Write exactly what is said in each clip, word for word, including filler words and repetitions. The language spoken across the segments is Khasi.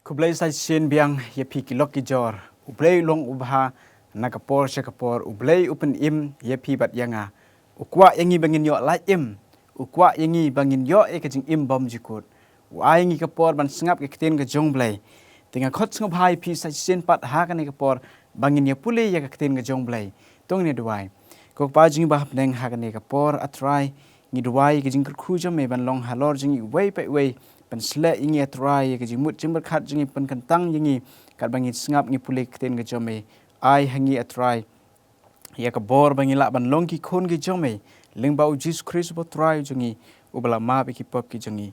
Khublei sa shisien biang ïa phi ki lok ki jor. U Blei u long u bha na ka por sha ka por. U Blei u pynim ïa phi bad ïa nga. U kwah ïa ngi ba ngin ïoh lait im. U kwah ïa ngi ba ngin ïoh ïa ka jingim bymjukut. U ai ïa ngi ka por ban sngap ka ktien ka jong Blei. Te nga khot sngewbha ïa phi sa shisien pat ha kane ka por ba ngin ïa pule ïa ka ktien ka jong Blei. To ngin ïa duwai. Ko Kpa jong ngi ba ha bneng, ha kane ka por, A Trai, ngi duwai ïa ka jingkyrkhu jong me ban long halor jong ngi uwei pa uwei, ban sleh ïa ngi, A Trai, ïa ka jingmut jingpyrkhat jong ngi, pynkyntang ïa ngi katba ngi sngap ngi pule ka ktien ka jong me. Ai ha ngi, A Trai, ïa ka bor ba ngi lah ban long ki khun ki jong me, lyngba U Jisu Khrist uba U Trai jong ngi, uba la map ïa ki pop ki jong ngi.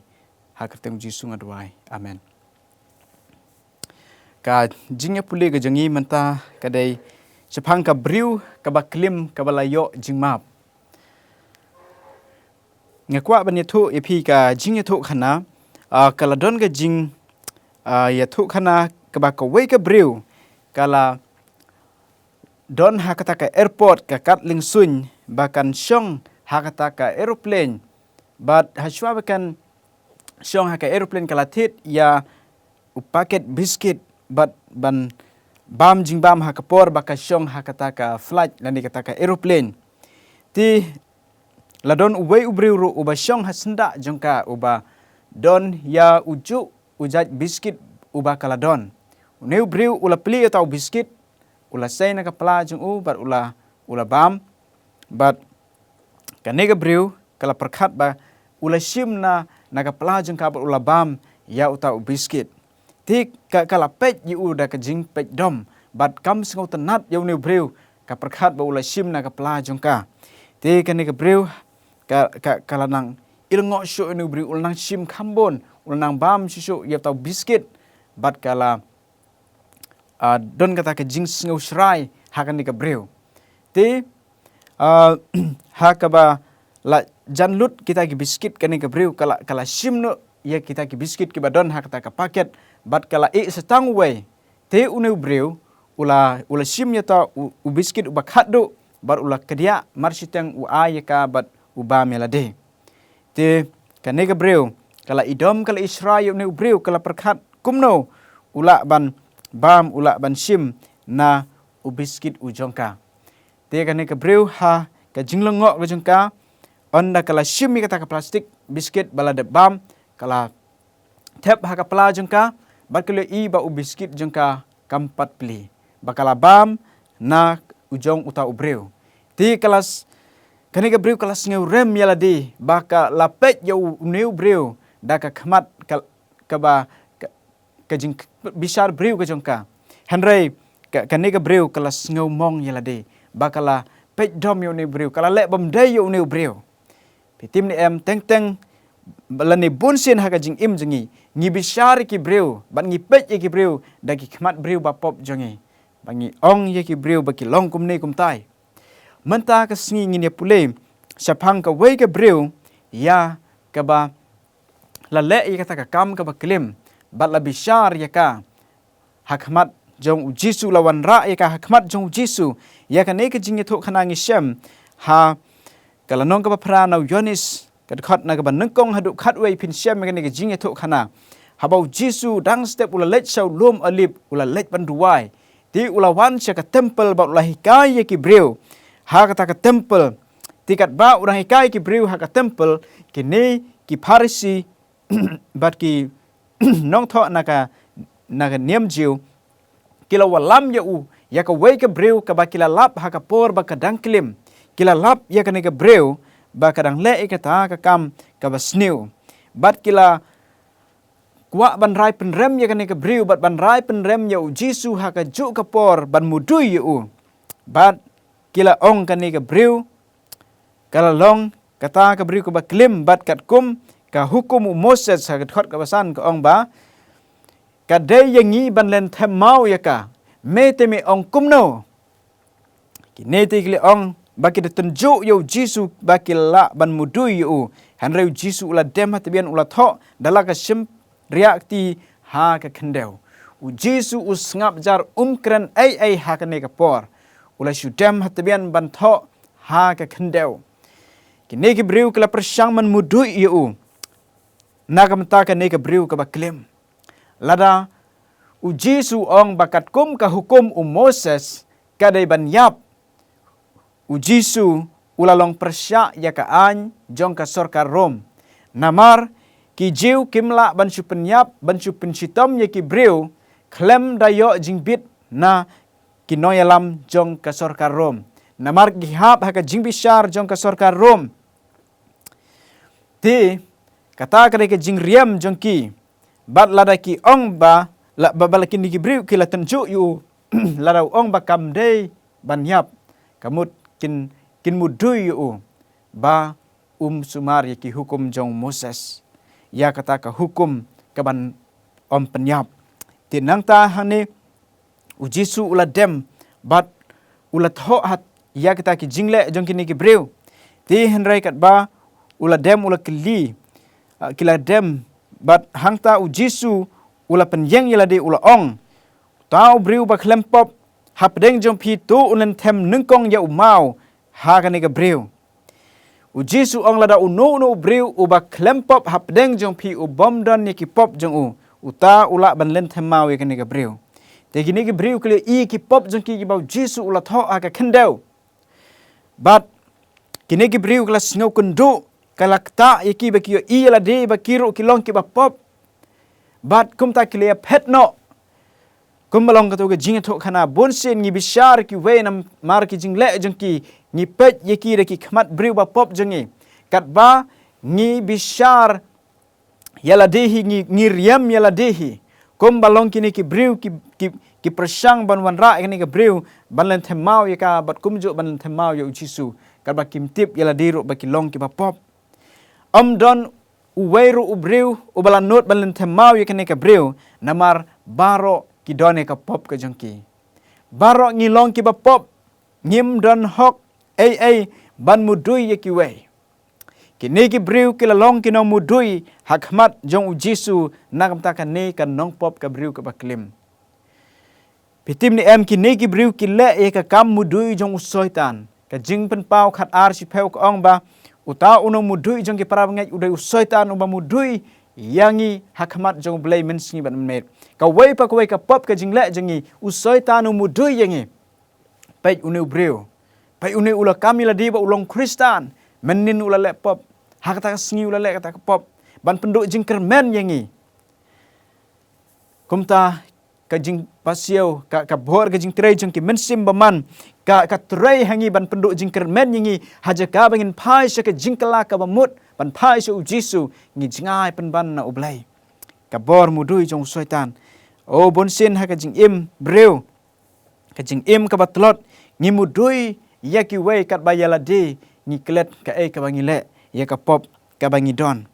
Ha ka kyrteng U Jisu nga duwai. Amen. Ka jingïapule ka jong ngi mynta ka dei shaphang ka briew kaba klim kaba la ïoh jingmap. Nga kwah ban ïathuh ïa phi ka jingïathuhkhana, ah, ka la don ka jing, ah, ïathuhkhana kaba kawei ka briew ka la don ha kata ka airport, ka kad liengsuiñ, ba kan shong ha kata ka aeroplane. Bad hashwa ba kan shong ha ka aeroplane ka la thied ïa u paket biskit bad ban bam jingbam ha ka por ba ka shong ha kata ka flight lane kata ka aeroplane. Te la don uwei u briew ruh uba shong ha syndah jong ka, uba don ïa u juh u jait biskit uba ka la don. Une u briew u la plie ïa uta u biskit, u la sei na ka pla jong u bad u la, u la bam. Bad kane ka briew ka la pyrkhat ba u la shim na, na ka pla jong ka bad u la bam ïa uta u biskit. Te ka, ka la peit ïa u da ka jingpeit dom, bad kam sngewtynnad ïa une u briew, ka pyrkhat ba u la shim na ka pla jong ka. Te kane ka briew ka, ka, ka la nang ilngoh shuh ïa une u briew, u la nang shim kham bun, u la nang bam shuh shuh ïa uta u biskit, bad ka la, ah, don kata ka jingsngewshrai ha kane ka briew. Te, ah, ha kaba la jan lut kita ki biskit, kane ka briew ka la, ka la shim noh ïa kita ki biskit kiba don ha kata ka paket, bad ka la ïeh sa tang uwei. Te une u briew u la, u la shim ïa uta u, u biskit uba khatduh, bad u la kdiah marshiteng, u ai ïa ka bad u bam ïa lade. Te kane ka briew ka la idom, ka la ishrai ïa une u briew, ka la pyrkhat kumno u lah ban bam, u lah ban shim na u biskit u jong ka. Te kane ka briew ha ka jinglyngngoh ka jong ka, ynda ka la shim ïa kata ka plastik biskit ba la dep bam, ka la thep ha ka pla jong ka, bad ka la ïohi ba u biskit jong ka kam pat plie, ba ka la bam na u jong uta u briew. Te ka la s-, kane ka briew ka la sngewrem ïa lade, ba ka la peit ïa u, une u briew da ka khmat ka, kaba, ka, ka jingbishar briew ka jong ka. Hynrei ka, kane ka briew ka la sngewmong ïa lade, ba ka la peit dom ïa une u briew, ka la leh bym dei ïa une u briew. Phi tip ne em, teng teng lane bunsien ha ka jingim jong ngi, ngi bishar ïa ki briew, bad ngi peit ïa ki briew da ki khmat briew ba pop jong ngi, ba ngi ong ïa ki briew ba ki long kumne kumtai. Mynta ka sngi ngin ïa pule shaphang kawei ka briew ïa kaba la leh ïa kata ka kam kaba klim, bad la bishar ïa ka ha khmat jong U Jisu, la wanrah ïa ka ha khmat jong U Jisu. Ïa kane ka jingïathuhkhana ngi shem ha ka lynnong kaba phra na u Ïoannis, ka dkhot na kaba nyngkong haduh khatwei, phin shem ïa kane ka jingïathuhkhana. Haba U Jisu dang step u la leit sha u lum Olib, u la leit ban duwai. Te u la wan sha ka templ bad u la hikai ïa ki briew ha kata ka templ. Te katba u dang hikai ki briew ha ka templ, kine ki Pharisi bad ki nongthoh na ka, na ka niam Jiw, ki la wallam ïa u, ïa kawei ka briew kaba ki la lap ha ka por ba ka dang klim. Ki la lap ïa kane ka briew ba ka dang leh ïa kata ka kam kaba sniew. Bad ki la kwah ban rai pynrem ïa kane ka briew, bad ban rai pynrem ïa U Jisu ha kajuh ka por ban mudui ïa u. Bad ki la ong, kane ka briew ka la long kata ka briew kaba klim, bad katkum ka hukum u Moses ha ka dkhot kaba san ka ong ba, ka dei ïa ngi ban len them maw ïa ka. Me te me ong kumno? Kine te ki la ong ba ki da tynjuh ïa U Jisu ba ki lah ban mudui ïa u. Hynrei U Jisu u la dem ha tbian, u la thoh da la ka shympriahkti ha ka khyndew. U Jisu u sngap jar, um kren ei ei ha kane ka por. U la shu dem ha tbian ban thoh ha ka khyndew. Kine ki briew ki la pyrshang ban mudui ïa u na ka bynta kane ka briew kaba klim. Lada U Jisu ong ba katkum ka hukum u Moses ka dei ban ïap, u Jisu u la long pyrshah ïa ka aiñ jong ka sorkar Rom. Namar ki Jiw kim lah ban shu pynïap, ban shu pynshitom ïa ki briew khlem da ïoh jingbit na ki nongïalam jong ka sorkar Rom. Namar ki hap ha ka jingbishar jong ka sorkar Rom. Te kata ka dei ka jingriam jong ki. Bad lada ki ong ba, la, ba, ba la kine ki briew ki la tynjuh ïa u, lada u ong ba kam dei ban ïap, ka mut kin, kin mudui ïa u ba um sumar ïa ki hukum jong Moses, ïa kata ka hukum ka ban ym pynïap. Te nangta hangne u Jisu u la dem bad u la thoh ha ïa kita ki jingleh jong kine ki briew. Te hynrei katba u la dem u la kylli, ah, ki la dem, bad hangta u Jisu u la pynïeng ïa lade u la ong, uta u briew ba khlem pop hapdeng jong phi to un lynthem nyngkong ïa u maw ha kane ka briew. U Jisu ong lada uno uno u briew uba khlem pop hapdeng jong phi u bym don ïa ki pop jong u, uta u lah ban lynthem maw ïa kane ka briew. Te kine ki briew ki la ïohi ïa ki pop jong ki kiba u Jisu u la thoh ha ka khyndew. Bad kine ki briew ki la sngew kynduh, ka la ktah ïa ki ba ki ïohi ïa lade ba ki ruh ki long kiba pop. Bad kumta ki la ïaphet noh. Kumba long kato ka jingïathuhkhana, bunsien ngi bishar kiwei namar ki jingleh jong ki, ngi peit ïa ki da ki khmat briew ba pop jong ngi. Katba ngi bishar ïa lade hi, ngi, ngi riam ïa lade hi. Kumba long kine ki briew ki, ki, ki pyrshang ban wanrah ïa kane ka briew ban lynthem maw ïa ka, bad kumjuh ban lynthem maw ïa u Jisu, katba kim tip ïa lade ruh ba ki long kiba pop. Ym don uwei ruh u briew uba la nud ban lynthem maw ïa kane ka briew, namar baroh ki don ïa ka pop ka jong ki. Baroh ngi long kiba pop, ngim don hok ei ei ban mudui ïa kiwei. Kine ki briew ki la long ki nongmudui ha khmat jong u Jisu, na ka bynta kane ka nongpop, ka briew kaba klim. Phi tip ne em, kine ki briew ki leh ïa ka kam mudui jong u Soitan. Ka Jingpynpaw khatar shiphew ka ong ba uta u nongmudui jong ki para bangeit u dei u Soitan uba mudui ïa ngi ha khmat jong U Blei mynsngi bad mynmiet. Kawei pa kawei ka pop ka jingleh jong ngi, u Soitan u mudui ïa ngi. Peit une u briew, peit une u la kam ïa lade ba u long Khristan, mynnin u la leh pop, ha kata ka sngi u la leh kata ka pop ban pynduh jingkyrmen ïa ngi. Kumta ka jingpasiaw, ka, ka bor, ka jingtrei jong ki mynsiem bymman ka, ka trei ha ngi ban pynduh jingkyrmen ïa ngi. Ha jaka ba ngin phai sha ka jingkylla kaba mut, ban phai sha u Jisu, ngi jngai pynban na U Blei. Ka bor mudui jong u Soitan. O bunsien ha ka jingim briew, ka jingim kaba tlot, ngi mudui ïa kiwei katba ïa lade ngi klet kaei kaba ngi leh, ïa ka pop kaba ngi don.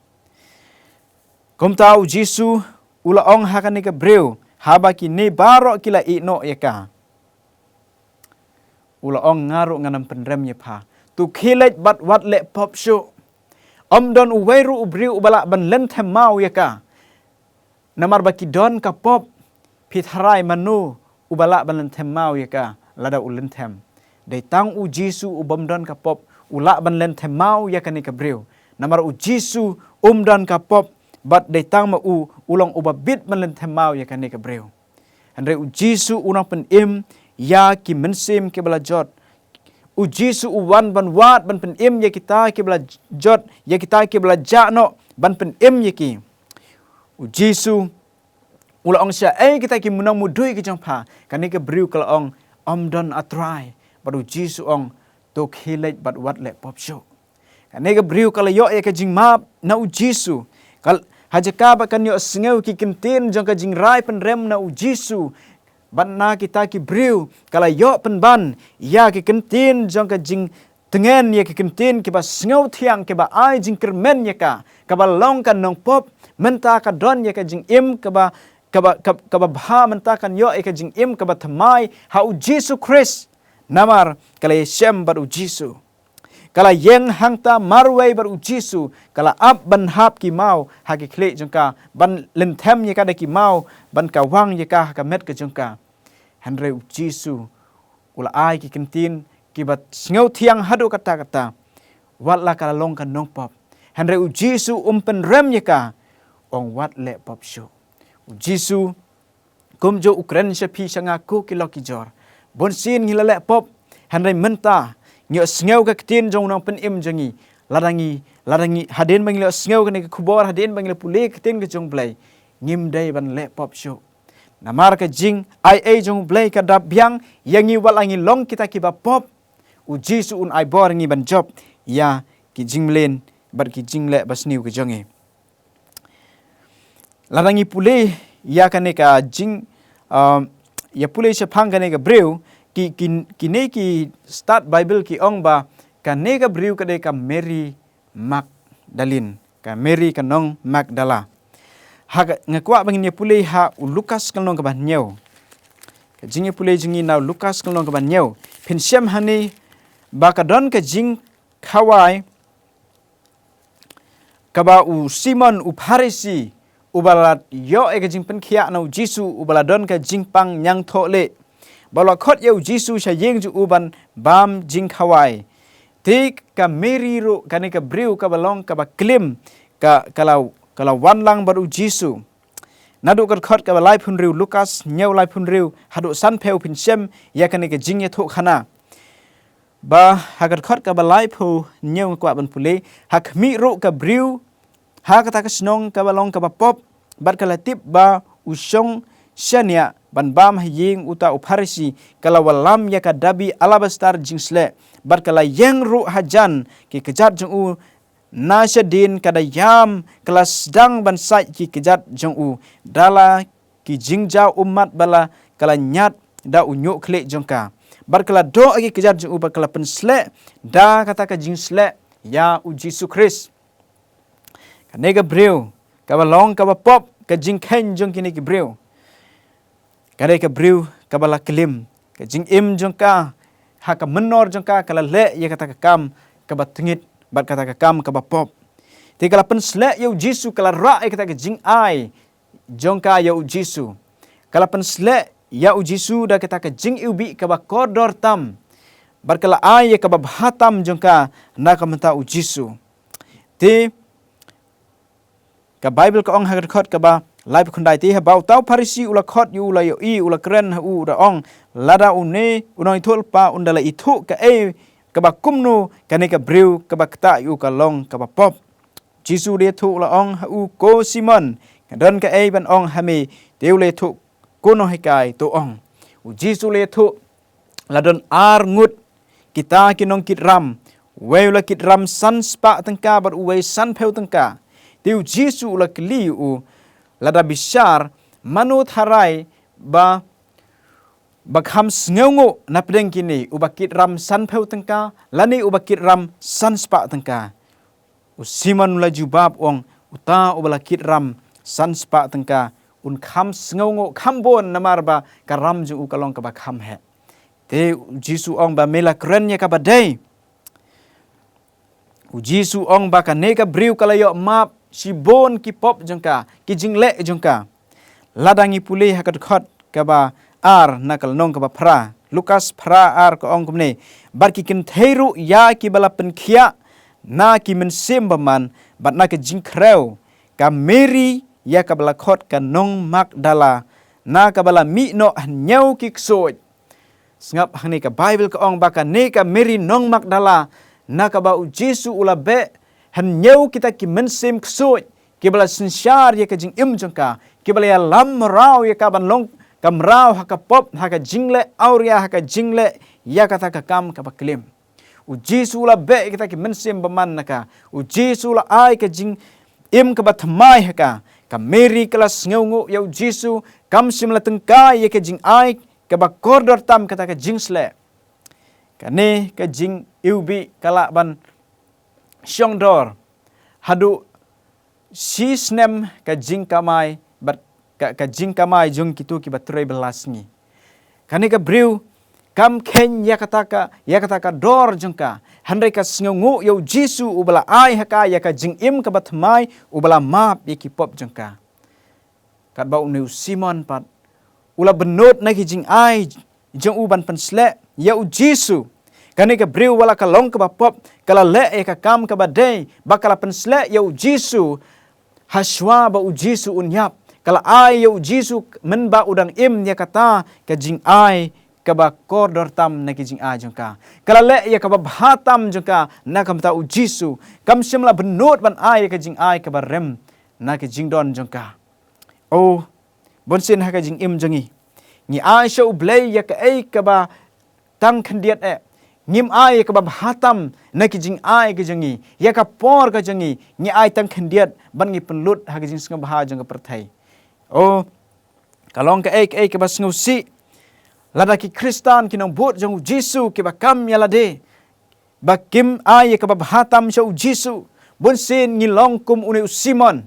Kumta u Jisu u la ong ha kane ka briew, haba kine baroh ki la ïeh noh ïa ka, u la ong, nga ruh ngan ym pynrem ïa pha. To khie leit bad wat leh pop shuh. Ym don uwei ruh u briew uba lah ban lynthem maw ïa ka. Namar ba ki don ka pop. Phi tharai mano uba lah ban lynthem maw ïa ka lada u lynthem? Dei tang u Jisu u bym don ka pop u lah ban lynthem maw ïa kane ka briew. Namar u Jisu um don ka pop, bad dei tang ma u, u long uba bit ban lynthem maw ïa kane ka briew. Hynrei u Jisu u nang pynim ïa ki mynsiem kiba la jot. U Jisu u wan ban wad, ban pynim ïa kita kiba la jot, ïa kita kiba la jah noh, ban pynim ïa ki. U Jisu u la ong, shaei kita ki nongmudui ki jong pha? Kane ka briew ka la ong, ym don, A Trai. Bad u Jisu u ong, to khie leit bad wat leh pop shuh. Kane ka briew ka la ïoh ïa ka jingmap na u Jisu. Ka l-, ha jaka ba kan ïohsngew ki kyntien jong ka jingrai pynrem na u Jisu bad na kita ki briew, ka la ïoh pynban ïa ki kyntien jong ka jingtngen, ïa ki kyntien kiba sngewthiang, kiba ai jingkyrmen ïa ka, kaba long ka nongpop, mynta ka don ïa ka jingim kaba, kaba, kab-, kaba bha, mynta kan ïoh ïa ka jingim kaba thymmai ha u Jisu Khrist. Namar ka la ïashem bad u Jisu. Ka la ïeng hangta marwei bad u Jisu, ka la ap ban hap ki maw ha ki khlieh jong ka, ban lynthem ïa ka da ki maw, ban kawang ïa ka ha ka met ka jong ka. Hynrei u Jisu u la ai ki kyntien kiba sngewthiang haduh katta katta. Wat la ka la long ka nongpop, hynrei u Jisu um pynrem ïa ka, u ong, wat leh pop shuh. U Jisu Kumjuh u kren sha phi sha nga ko ki lok ki jor. Bun sien ngi la leh pop, hynrei mynta ngi ïohsngew ka ktien jong u nongpynim jong ngi. Lada ngi, lada ngi, hadien ba ngi la ïohsngew kane ka khubor, hadien ba ngi la pule ka ktien ka jong u Blei, ngim dei ban leh pop shuh. Namar ka jingai ei jong u Blei ka dap biang ïa ngi wat la ngi long kita kiba pop. U Jisu un ai bor ngi ban jop ïa ki jingmlien bad ki jingleh basniew ka jong ngi. Lada ngi pule ïa kane ka jing, um, ïa pule shaphang kane ka briew, ki, ki, kine ki stad Bible ki ong ba kane ka briew ka dei ka Mary Magdalene, ka Mary ka nong Magdala. Ha ka, nga kwah ba ngin ïa pule ha u Lukas ka lynnong kaba hynñiew. Ka jingïapule jong ngi na u Lukas ka lynnong kaba hynñiew. Phin shem hangne ba ka don ka jingkhawai kaba u Simon u Pharisi, uba la ïoh ïa ka jingpynkhiah na u Jisu, uba la don ka jingpang ñiangthohlieh, ba la khot ïa u Jisu sha ïing jong u ban bam jingkhawai. Te ka Mary ruh, kane ka briew kaba long kaba klim, ka, ka la, ka la wan lang bad u Jisu. Naduh ka dkhot kaba laiphew hynriew, Lukas hynñiew laiphew hynriew haduh sanphew, phin shem ïa kane ka jingïathuhkhana. Ba ha ka dkhot kaba laiphew hynñiew nga kwah ban pule, ha khmih ruh ka briew ha kata ka shnong kaba long kaba pop, bad ka la tip ba u shong shaniah ban bam ha ïing uta u Pharisi, ka la wallam ïa ka dabi alabastar jingsleh, bad ka la ïeng ruh hajan ki kjat jong u. Na shadien ka da ïam, ka la sdang ban sait ki kjat jong u da la ki jingjaw ummat, ba la ka la ñiad da u ñiuh khlieh jong ka. Bad ka la doh ïa ki kjat jong u, bad ka la pynsleh da kata ka jingsleh ïa u Jisu Khrist. Kane ka briew kaba long kaba pop, ka jingkheiñ jong kine ki briew, ka dei ka briew kaba la klim. Ka jingim jong ka, ha ka mynnor jong ka, ka la leh ïa kata ka kam kaba tngit bad kata ka kam kaba pop. Te ka la pynsleh ïa u Jisu, ka la rah ïa kata ka jingai jong ka ïa u Jisu. Ka la pynsleh ïa u Jisu da kata ka jingiwbih kaba kordor tam, bad ka la ai ïa kaba bha tam jong ka na ka bynta u Jisu. Te ka Baibl ka ong ha ka dkhot kaba laiphew khyndai, te haba uta u Pharisi u la khot ïa u, u la ïohi, u la kren ha u, u da ong, lada une u nongïathuhlypa un da la ithuh kaei kaba kumno, kane ka briew kaba ktah ïa u ka long kaba pop. Jisu u da ïathuh, u la ong ha u, ko Simon, nga don kaei ban ong ha me. Te u la ïathuh, kumno hi kai, to ong. U Jisu u la ïathuh, la don ar ngut kita ki nongkit ram. Uwei u la kit ram san spah tyngka bad uwei sanphew tyngka. Te u Jisu u la kylli ïa u, lada bishar, mano tharai ba, ba kham sngewnguh napdeng kine, uba kit ram sanphew tyngka lane uba kit ram san spah tyngka? U Simon u la jubab, u ong, uta uba la kit ram san spah tyngka un kham sngewnguh kham bun, namar ba ka ram jong u ka long kaba kham heh. Te u Jisu u ong ba me la kren ïa kaba dei. U Jisu u ong ba kane ka briew ka la ïoh map shibun ki pop jong ka, ki jingleh jong ka. Lada ngi pule ha ka dkhot kaba ar na ka lynnong kaba phra, Lukas phra ar, ka ong kumne, bad ki kynthei ruh ïa kiba la pynkhiah na ki mynsiem bymman bad na ka jingkhrew, ka Mary ïa kaba la khot ka nong Magdala, na kaba la mih noh hynñiew ki ksuid. Sngap hangne, ka Baibl ka ong ba kane ka Mary nong Magdala, na kaba u Jisu u la beh hynñiew kita ki mynsiem ksuid, kiba la synshar ïa ka jingim jong ka, kiba la ïalam mraw ïa ka ban long ka mraw ha ka pop, ha ka jingleh awria, ha ka jingleh ïa kata ka kam kaba klim. U Jisu u la beh ïa kita ki mynsiem bymman na ka. U Jisu u la ai ka jingim kaba thymmai ha ka. Ka Mary ka la sngewnguh ïa u Jisu, kam shym la tyngkai ïa ka jingai kaba kordor tam, kata ka jingsleh. Kane ka jingiwbih ka lah ban shongdor haduh shi snem ka jingkamai, bad ka, ka jingkamai jong kito kiba trei bylla sngi. Kane ka briew kam kheiñ ïa kata ka, ïa kata ka dor jong ka, hynrei ka sngewnguh ïa u Jisu uba la ai ha ka ïa ka jingim kaba thymmai, uba la map ïa ki pop jong ka. Katba une u Simon pat u la bynnud na ki jingai jong u ban pynsleh ïa u Jisu. Kane ka briew wat la ka long kaba pop, ka la leh ïa ka kam kaba dei, ba ka la pynsleh ïa u Jisu ha shuwa ba u Jisu un ïap. Ka la ai ïa u Jisu mynba u dang im ïa kata ka jingai kaba kordor tam na ki jingai jong ka. Ka la leh ïa kaba bha tam jong ka na ka bynta u Jisu. Kam shym la bynnud ban ai ïa ka jingai kaba rem na ka jingdon jong ka. O, bunsien ha ka jingim jong ngi, ngi ai sha U Blei ïa kaei kaba tang khyndiat eh. Ngim ai ïa kaba bha tam na ki jingai ka jong ngi, ïa ka por ka jong ngi, ngi ai tang khyndiat ban ngi pynlut ha ka jingsngewbha jong ka pyrthei. O, ka long kaei kaei kaba sngewsih lada ki Khristan ki nongbud jong u Jisu kiba kam ïa lade ba kim ai ïa kaba bha tam sha u Jisu. Bunsien ngi long kum une u Simon,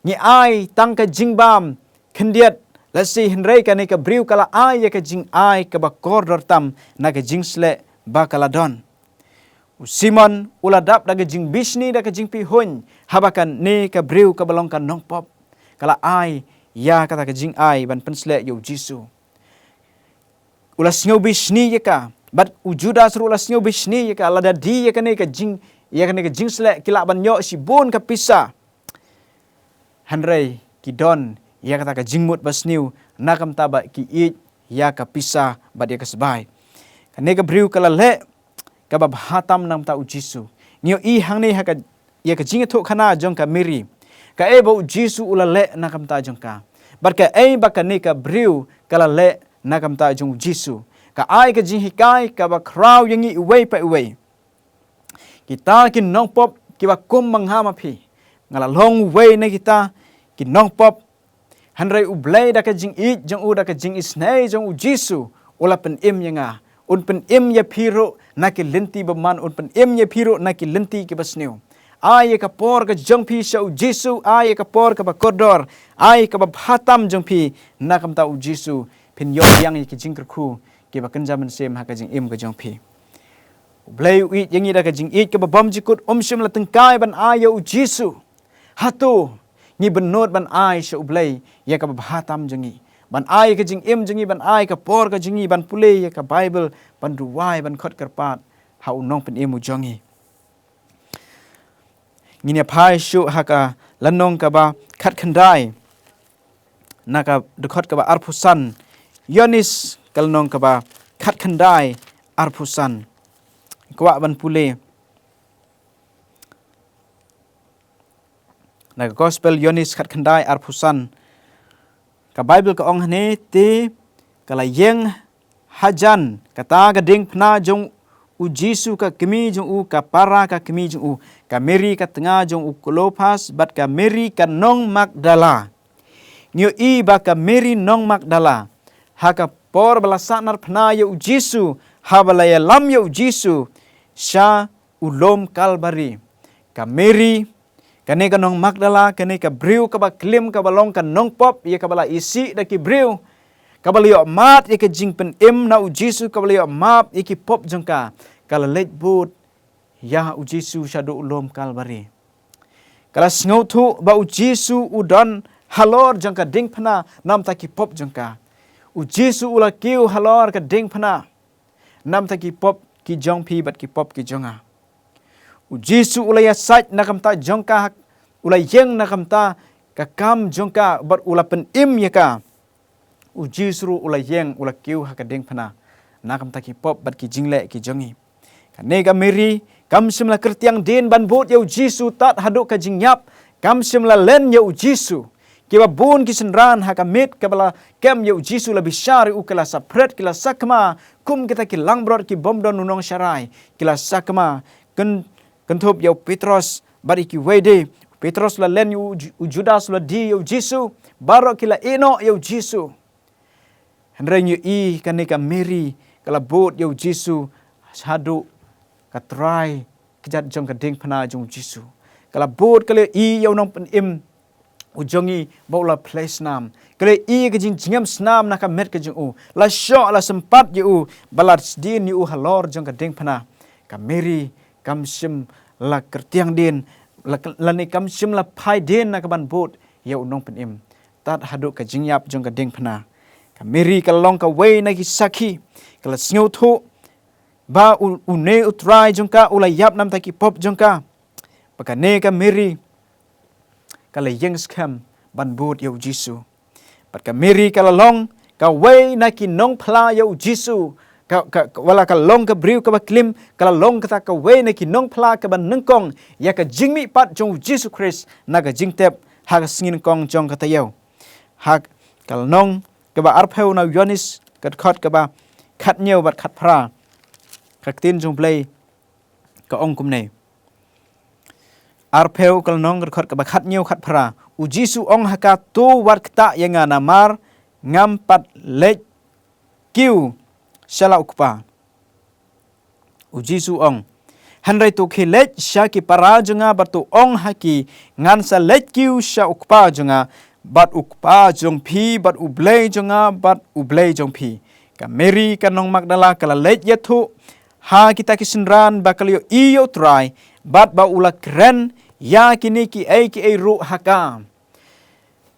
ngi ai tang ka jingbam khyndiat, lehse hynrei kane ka briew ka la ai ïa ka jingai kaba kordor tam na ka jingsleh ba ka la don. U Simon u la dap da ka jingbishni da ka jingpihuiñ haba kane ka briew kaba long ka nongpop ka la ai ïa kata ka jingai ban pynsleh ïa u Jisu. U la sngewbishni ïa ka, bad u Judas ruh u la sngewbishni ïa ka, lada die ïa kane ka jing, ïa kane ka jingsleh ki lah ban ïoh shibun ka pisa. Hynrei ki don ïa kata ka jingmut basniew na ka bynta ba ki ïeit ïa ka pisa bad ïa ka sbai. Kane ka briew ka la leh kaba bha tam na ka bynta u Jisu. Ngi ïohi hangne ha ka, ïa ka jingïathuhkhana jong ka Mary, kaei ba u Jisu u la leh na ka bynta jong ka, bad kaei ba kane ka briew ka la leh na ka bynta jong u Jisu. Ka ai ka jinghikai kaba khraw ïa ngi iwei pa iwei. Kita ki nongpop kiba kum ma nga ma phi, nga la long uwei na kita ki nongpop. Hynrei U Blei da ka jingïeit jong u, da ka jingisynei jong u Jisu, u la pynim ïa nga. Un pynim ïa phi ruh na ki lynti bymman, un pynim ïa phi ruh na ki lynti kiba sniew. Ai ïa ka por ka jong phi sha u Jisu, ai ïa ka por kaba kordor, ai ïa kaba bha tam jong phi na ka bynta u Jisu, phin ïoh biang ïa ki jingkyrkhu kiba kynja mynsiem ha ka jingim ka jong phi. U Blei u ïeit ïa ngi da ka jingïeit kaba bym jukut, um shym la tyngkai ban ai ïa u Jisu. Hato ngi bynnud ban ai sha U Blei ïa kaba bha tam jong ngi, ban ai ïa ka jingim jong ngi, ban ai ïa ka por ka jong ngi ban pule ïa ka Baibl, ban duwai, ban khot kyrpad ha u Nongpynim u jong ngi? Ngin ïa phai shuh ha ka lynnong kaba khatkhyndai, na ka dkhot kaba arphew san. Ïoannis ka lynnong kaba khatkhyndai, arphew san. Kwah ban pule na ka Gospel Ïoannis khatkhyndai, arphew san. Ka Baibl ka ong hangne: Te ka la ïeng hajan kata ka diengphna jong u Jisu, ka kmie jong u, ka para ka kmie jong u, ka Mary ka tnga jong u Klopas, bad ka Mary ka nong Magdala. Ngi ïohi ba ka Mary nong Magdala, ha ka por ba la sahnarphna ïa u Jisu, haba la ïalam ïa u Jisu sha u lum Kalbari, ka Mary, kane ka nong Magdala, kane ka briew kaba klim, kaba long ka nongpop, ïa kaba la isih da ki briew, kaba la ïoh mad ïa ka jingpynim na u Jisu, kaba la ïoh map ïa ki pop jong ka, ka la leit bud ïa u Jisu shaduh u lum Kalbari. Ka la sngewthuh ba u Jisu u don halor jong ka diengphna namar ki pop jong ka. U Jisu u la kiew halor ka diengphna namar ki pop ki jong phi bad ki pop ki jong nga. U Jisu u la ïasaid na ka bynta jong ka, u la ïeng na ka bynta ka kam jong ka, bad u la pynim ïa ka. U Jisu ruh u la ïeng, u la kiew ha ka diengphna na ka bynta ki pop bad ki jingleh ki jong ngi. Kane ka Mary kam shym la kyrtiang dien ban bud ïa u Jisu tad haduh ka jingïap, kam shym la len ïa u Jisu. Kiba bun ki synran ha ka miet kaba la kem ïa u Jisu la bishar ïa u, ki la saphriang, ki la sakma kum kita ki langbrot ki bym don u nongsharai, ki la sakma. Kyn-, kynthup ïa u Petros bad ïa kiwei de. U Petros la len ïa u Ju-, u Judas la die ïa u Jisu, baroh ki la ïehnoh ïa u Jisu. Hynrei ngi ïohi kane ka Mary ka la bud ïa u Jisu shaduh ka trai kjat jong ka diengphna jong u Jisu. Ka la bud, ka la ïohi ïa u Nongpynim u jong ngi ba u la plie snam. Ka la ïohi ka jingjngem snam na ka met ka jong u. La shoh, la sympat ïa u, ba la sdien ïa u halor jong ka diengphna. Ka Mary kam shym la kyrtiang dien, la, lane kam shym la phai dien na ka ban bud ïa u Nongpynim tad haduh ka jingïap jong ka diengphna. Ka Mary ka la long kawei na ki sakhi, ka la sngewthuh ba u, une u Trai jong ka u la ïap namar ki pop jong ka. Ba kane ka Mary ka la ïeng skhem ban bud ïa u Jisu. Bad ka Mary ka la long kawei na ki nongphla ïa u Jisu. Ka, ka, ka, wat la ka long ka briew kaba klim, ka la long kata kawei na ki nongphla kaba nyngkong ïa ka jingmihpat jong u Jisu Khrist na ka jingtep ha ka sngi nyngkong jong ka taïew. Ha ka lynnong kaba arphew na u Ïoannis, ka dkhot kaba khathynñiew bad khatphra, ka ktien jong u Blei ka ong kumne. Arphew ka lynnong, ka dkhot kaba khathynñiew khatphra. U Jisu ong ha ka, to wat ktah ïa nga namar ngam pat leit kiew sha la u Kpa. U Jisu ong, hynrei to khie leit sha ki para jong nga bad to ong ha ki, ngan sa leit kiew sha u Kpa jong nga bad u Kpa jong phi, bad u Blei jong nga bad u Blei jong phi. Ka Mary ka nong Magdala ka la leit ïathuh ha kita ki synran ba ka la ïohi ïa u Trai bad ba u la kren ïa kine kiei kiei ruh ha ka.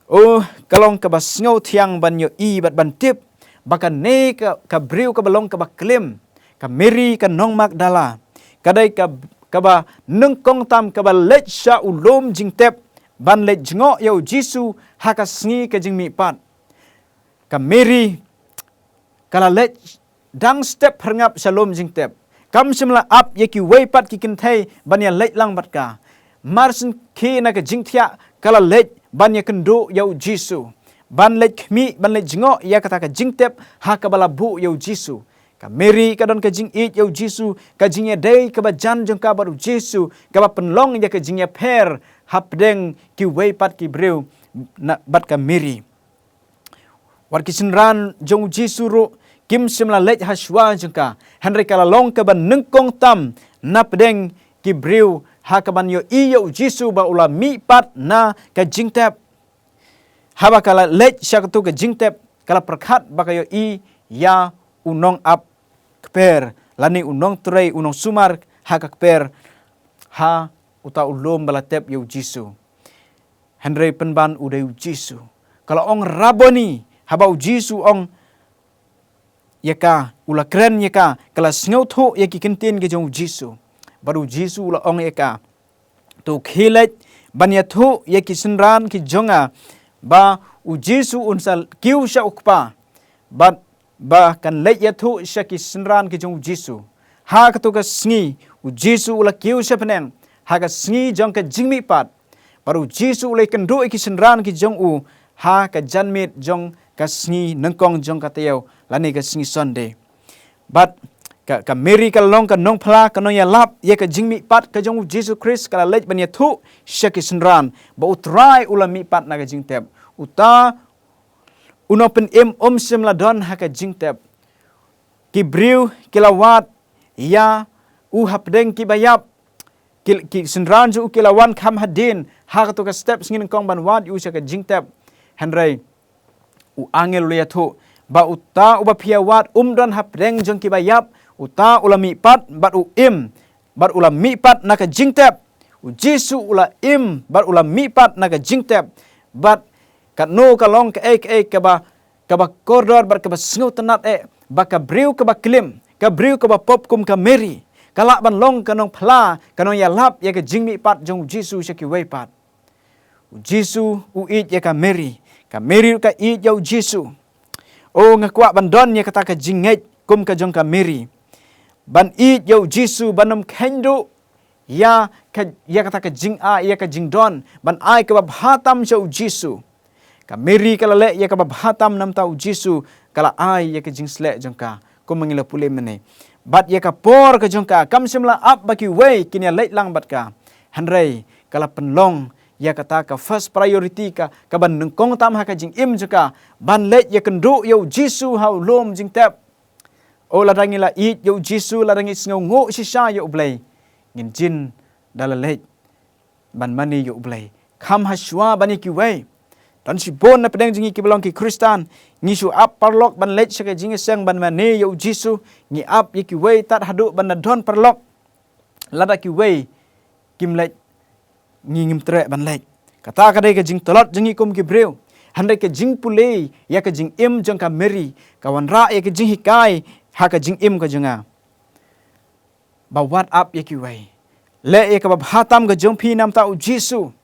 Oh, ka long kaba sngewthiang ban ïohi bad ban tip ba kane ka, ka briew kaba long kaba klim, ka Mary ka nong Magdala, ka dei ka, kaba nyngkong tam kaba leit sha u lum jingtep ban leit jngoh ïa u Jisu ha ka sngi ka jingmihpat. Ka Mary ka la leit dang step phyrngap sha lum jingtep. Kam shym la ap ïa kiwei pat ki kynthei ban ïa leit lang bad ka. Mar shen khie na ka jingthiah ka la leit ban ïa kynduh ïa u Jisu, ban leit khmih, ban leit jngoh ïa kata ka jingtep ha kaba la buh ïa u Jisu. Ka Mary ka don ka jingïeit ïa u Jisu, ka jingïadei kaba jan jong ka bad u Jisu kaba pynlong ïa ka jingïapher hapdeng kiwei pat ki briew na, bad ka Mary. Wat ki synran jong u Jisu ruh kim shym la leit ha shuwa jong ka, hynrei ka la long kaba nyngkong tam napdeng ki briew ha kaban ïohi ïa u Jisu ba u la mihpat na ka jingtep. Haba ka la leit sha katu ka jingtep, ka la pyrkhat ba ka ïohi ïa u nongap kper, lane u nongtrei, u nongsumar ha ka kper, ha uta u lum ba la tep ïa u Jisu. Hynrei pynban u dei u Jisu. Ka la ong, Rabboni, haba u Jisu u ong ïa ka, u la kren ïa ka, ka la sngewthuh ïa ki ktien ki jong u Jisu. Bad u Jisu u la ong ïa ka, to khie leit ban ïathuh ïa ki synran ki jong nga ba u Jisu un sa kiew sha u Kpa. Bad ba kan leit ïathuh sha ki synran ki jong u Jisu. Ha katu ka sngi u Jisu u la kiew sha bneng ha ka sngi jong ka jingmihpat. Bad u Jisu u la ïakynduh ïa ki synran ki jong u ha ka janmiet jong ka sngi nyngkong jong ka taïew, lane ka sngi Sunday. Bad ka, ka Mary ka la long ka nongphla, ka nongïalap ïa ka jingmihpat ka jong u Jisu Khrist, ka la leit ban ïathuh sha ki synran ba u Trai u la mihpat na ka jingtep. Uta u nongpynim um shym la don ha ka jingtep. Ki briew ki la wad ïa u hapdeng kiba ïap. Ki, ki synran jong u ki la wan kham hadien ha katu ka step sngi nyngkong ban wad ïa u sha ka jingtep. Hynrei u angel u la ïathuh ba uta uba phi ïa wad um don hapdeng jong kiba ïap, uta u la mihpat bad u im, bad u la mihpat na ka jingtep. U Jisu u la im bad u la mihpat na ka jingtep. Bad katno ka long kaei kaei kaba, kaba kordor bad kaba sngewtynnat eh ba ka briew kaba klim, ka briew kaba pop kum ka Mary, ka lah ban long ka nongphla, ka nongïalap ïa ka jingmihpat jong u Jisu sha kiwei pat. U Jisu u ïeit ïa ka Mary, ka Mary ka ïeit ïa u Jisu. O, nga kwah ban don ïa kata ka jingngeit kum ka jong ka Mary, ban ïeit ïa u Jisu, ban ym kheiñ duh ïa ka, ïa kata ka jingai, ïa ka jingdon, ban ai kaba bha tam sha u Jisu. Ka Mary ka la leh ïa kaba bha tam namar u Jisu, ka la ai ïa ka jingsleh jong ka, kum ma ngi la pule mynne. Bad ïa ka por ka jong ka kam shym la ap ba kiwei kin ïa leit lang bad ka. Hynrei ka la pynlong ïa kata ka first priority ka, kaba nyngkong tam ha ka jingim jong ka, ban leit ïakynduh ïa u Jisu ha u lum jingtep. O, lada ngi la ïeit ïa u Jisu, lada ngi sngewnguh shisha ïa u Blei, ngin jin da la leit ban mane ïa u Blei, kham ha shuwa ban ïa kiwei. Don shibun na pdeng jong ngi kiba long ki Khristan, ngi shu ap paralok ban leit sha ka jingïaseng ban mane ïa u Jisu, ngi ap ïa kiwei tad haduh ban da don paralok. Lada kiwei kim leit, ngi ngim treh ban leit. Kata ka dei ka jingtlot jong ngi kum ki briew. Hynrei ka jingpule ïa ka jingim jong ka Mary ka wanrah ïa ka jinghikai ha ka jingim ka jong nga, ba wat ap ïa kiwei. Leh ïa kaba bha tam ka jong phi namar u Jisu.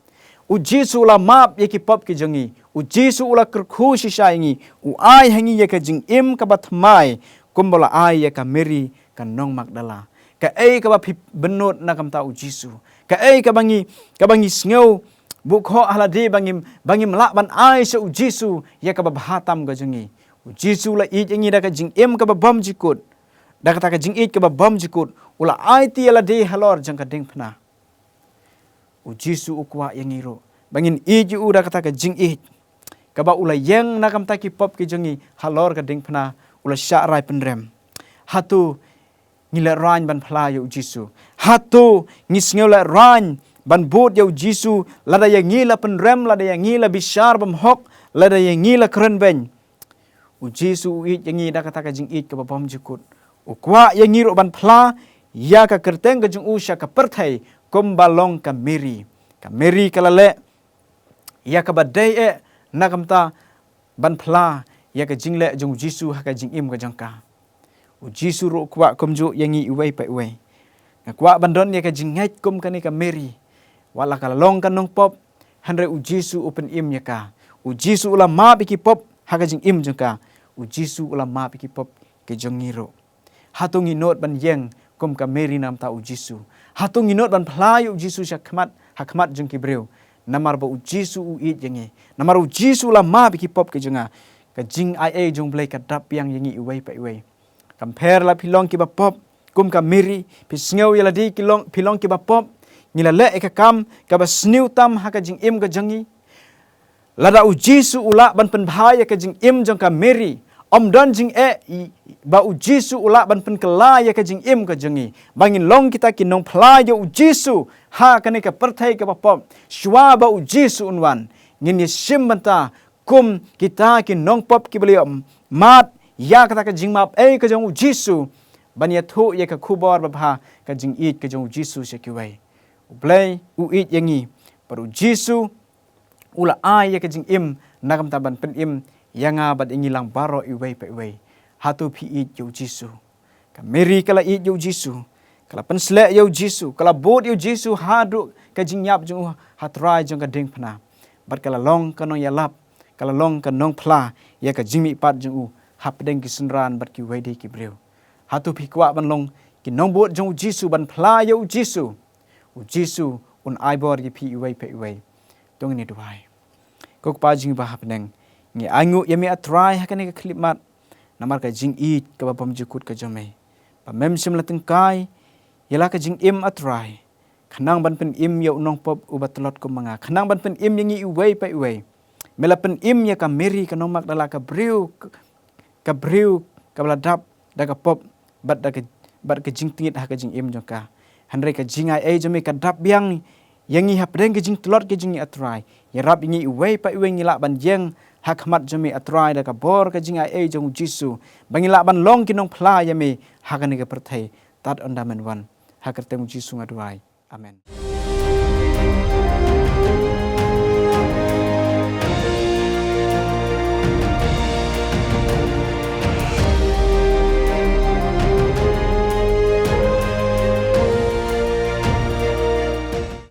U Jisu u la map ïa ki pop ki jong ngi. U Jisu u la kyrkhu shisha ïa ngi. U ai ha ngi ïa ka jingim kaba thymmai, kumba u la ai ïa ka Mary ka nong Magdala. Kaei kaba phi bynnud na ka bynta u Jisu? Kaei kaba ngi, kaba ngi sngew bukhoh ha lade ba ngim, ba ngim lah ban ai sha u Jisu ïa kaba bha tam ka jong ngi? U Jisu u la ïeit ïa ngi da ka jingim kaba bymjukut. Da kata ka jingïeit kaba bymjukut, u la aiti ïa lade halor jong ka diengphna. U Jisu u kwah ïa ngi ruh ba ngin ïeit ïa u da kata ka jingïeit, kaba u la ïeng na ka bynta ki pop ki jong ngi halor ka diengphna, u la shah rai pynrem. Hato ngi lehraiñ ban phla ïa u Jisu? Hato ngi sngew lehraiñ ban bud ïa u Jisu lada ïa ngi la pynrem, lada ïa ngi la bishar bymhok, lada ïa ngi la kren beiñ? U Jisu u ïeit ïa ngi da kata ka jingïeit kaba bymjukut. U kwah ïa ngi ruh ban phla ïa ka kyrteng ka jong u sha ka pyrthei kumba long ka Mary. Ka Mary ka la leh ïa kaba dei eh na ka bynta ban phla ïa ka jingleh jong u Jisu ha ka jingim ka jong ka. U Jisu ruh u kwah kumjuh ïa ngi iwei pa iwei. Nga kwah ban don ïa ka jingngeit kum kane ka Mary. Wat la ka la long ka nongpop, hynrei u Jisu u pynim ïa ka. U Jisu u la map ïa ki pop ha ka jingim jong ka. U Jisu u la map ïa ki pop ki jong ngi ruh. Hato ngi nud ban ïeng kum ka Mary na ka bynta u Jisu? Hato ngi nud ban phla ïa u Jisu sha khmat, ha khmat jong ki briew? Namar ba u Jisu u ïeit ïa ngi. Namar u Jisu u la map ïa ki pop ki jong nga. Ka jingai ei jong u Blei ka dap biang ïa ngi iwei pa iwei. Kam pher la phi long kiba pop kum ka Mary, phi sngew ïa lade ki long, phi long kiba pop. Ngi la leh ïa ka kam kaba sniew tam ha ka jingim ka jong ngi. Lada u Jisu u lah ban pynbha ïa ka jingim jong ka Mary, ym don jingeh i-, ba u Jisu u lah ban pynkylla ïa ka jingim ka jong ngi. Ba ngin long kita ki nongphla ïa u Jisu ha kane ka pyrthei kaba pop, shuwa ba u Jisu un wan. Ngin ïa shim bynta kum kita ki nongpop kiba la ïoh mad ïa kata ka jingmap ei ka jong u Jisu, ban ïathuh ïa ka khubor babha ka jingïeit ka jong u Jisu sha kiwei. U Blei u ïeit ïa ngi, bad u Jisu u la ai ïa ka jingim na ka bynta ban pynim ïa nga bad ïa ngi lang baroh iwei pa iwei. Hato phi ïeit ïa u Jisu? Ka Mary ka la ïeit ïa u Jisu. Ka la pynsleh ïa u Jisu. Ka la bud ïa u Jisu haduh ka jingïap jong u ha trai jong ka diengphna. Bad ka la long ka nongïalap, ka la long ka nongphla ïa ka jingmihpat jong u hapdeng ki synran bad kiwei de ki briew. Hato phi kwah ban long ki nongbud jong u Jisu, ban phla ïa u Jisu? U Jisu un ai bor ïa phi iwei pa iwei. To ngin ïa duwai. Ko Kpa jong ngi ba ha bneng, ngi ainguh ïa me A Trai ha kane ka khyllipmat, namar ka jingïeit kaba bymjukut ka jong me, ba mem shym la tyngkai ïa la ka jingim A Trai, khnang ban pynim ïa u nongpop uba tlot kum ma nga, khnang ban pynim ïa ngi iwei pa iwei. Me la pynim ïa ka Mary ka nong Magdala, ka briew, ka briew kaba la dap da ka pop bad da ka, bad ka jingtngit ha ka jingim jong ka. Hynrei ka jingai ei jong me ka dap biang ïa ngi hapdeng ka jingtlot ka jong ngi A Trai. Ïarap ïa ngi iwei pa iwei ngi lah ban ïeng ha khmat jong me A Trai da ka bor ka jingai ei jong u Jisu, ba ngi lah ban long ki nongphla ïa me ha kane ka pyrthei tad ynda men wan. Ha ka kyrteng u Jisu nga duwai. Amen.